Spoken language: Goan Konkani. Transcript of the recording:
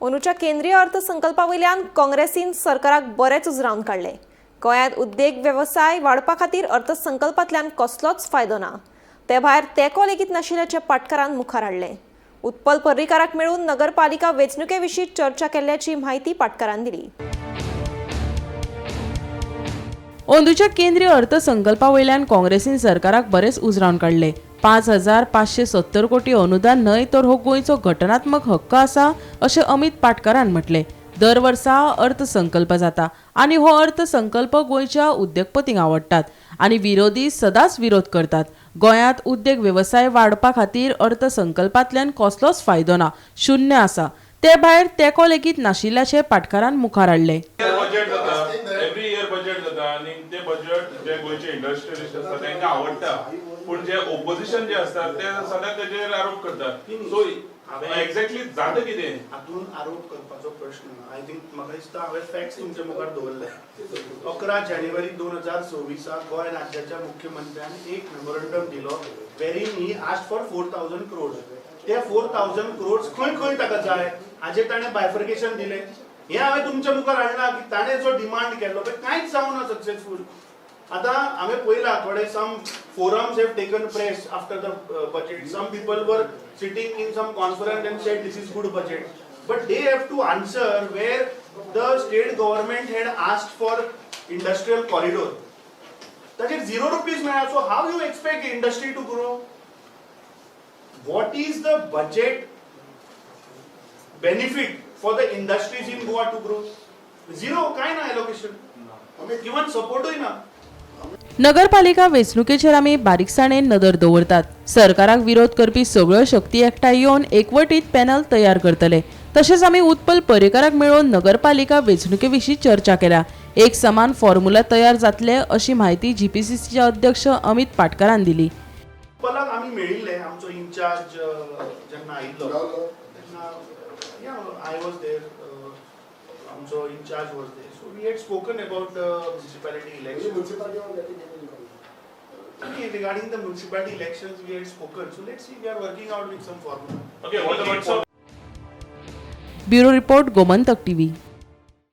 अंदूच्या केंद्रीय अर्थसंकल्पा वयल्यान काँग्रेसीन सरकाराक बरेंच उजरावन काडलें. गोंयांत उद्देग वेवसाय वाडपा खातीर अर्थसंकल्पांतल्यान कसलोच फायदो ना, ते भायर तेंको लेगीत नाशिल्ल्याचें पाटकारान मुखार हाडलें. उत्पल पर्रीकाराक मेळून नगरपालिका वेंचणुके विशीं चर्चा केल्ल्याची म्हायती पाटकारान दिली. अंदूच्या केंद्रीय अर्थसंकल्पा वयल्यान काँग्रेसीन सरकाराक बरेंच उजरावन काडले. 5570 कोटी अनुदान न्हय, तर हो गोंयचो घटनात्मक हक्क आसा, अशें अमित पाटकारान म्हटलें. दर वर्सा अर्थसंकल्प जाता आनी हो अर्थसंकल्प गोंयच्या उद्देगपतींक आवडटात आनी विरोधी सदांच विरोध करतात. गोंयांत उद्देग वेवसाय वाडपा खातीर अर्थसंकल्पांतल्यान कसलोच फायदो ना, शून्य आसा. ते भायर तेंको लेगीत नाशिल्ल्याचें पाटकारान मुखार हाडलें. बजेट जाता, एवरी इयर बजेट जाता आनी ते बजेट जे गोंयचे इंडस्ट्रियलिस्ट आसता तांकां आवडटा, पूण जे ओपोजिशन जे आसता ते सदांच तेजेर आरोप करतात. सो एक्झॅक्टली जाता कितें? हातून आरोप करपाचो प्रश्न ना. I think, म्हाका दिसता, हांवें फॅक्ट्स तुमच्या मुखार दवरले. 11 जानेवारी 2026 गोंय राज्याच्या मुख्यमंत्र्यान एक मेमोरंडम दिलो wherein he asked for 4,000 crore. ते 4,000 क्रोड्स खंय खंय ताका जाय हाजेर ताणें बायफर्केशन दिलें. हें हांवें तुमच्या मुखार हाडलां की ताणें जो डिमांड केल्लो पळय, कांयच जावना सक्सेसफूल. आतां हांवें पळयलां, थोडे some forums have taken press after the budget. Some people were sitting in some conference and said this is good budget, but they have to answer where the state government had asked for industrial corridor. ताचेर ₹0 मेळ्ळा. So how you expect industry to grow? What is the budget benefit for the industries in Goa to grow? Zero. काय ना एलोकेशन, इवन सपोर्टूय ना. नगरपालिका वेंचणुकेचेर आमी बारीकसाणेन नदर दवरतात. सरकाराक विरोध करपी सगळ्यो शक्ती एकठांय येवन एकवटीत पॅनल तयार करतले. तशेंच आमी उत्पल पर्रीकाराक मेळून नगरपालिका वेंचणुके विशीं चर्चा केल्या. एक समान फॉर्म्युला तयार जातले, अशी म्हायती जीपीसीसीचे अध्यक्ष अमित पाटकारान दिली. उत्पलाक आमी मेळिल्ले, आमचो इन्चार्ज जेन्ना आयिल्लो तेन्ना I was there, आमचो in-charge was there, so we had spoken about the municipality election. Regarding the municipality elections, we had spoken. So let's see, we are working out with some formula. Okay, what about bureau report, Gomantak TV.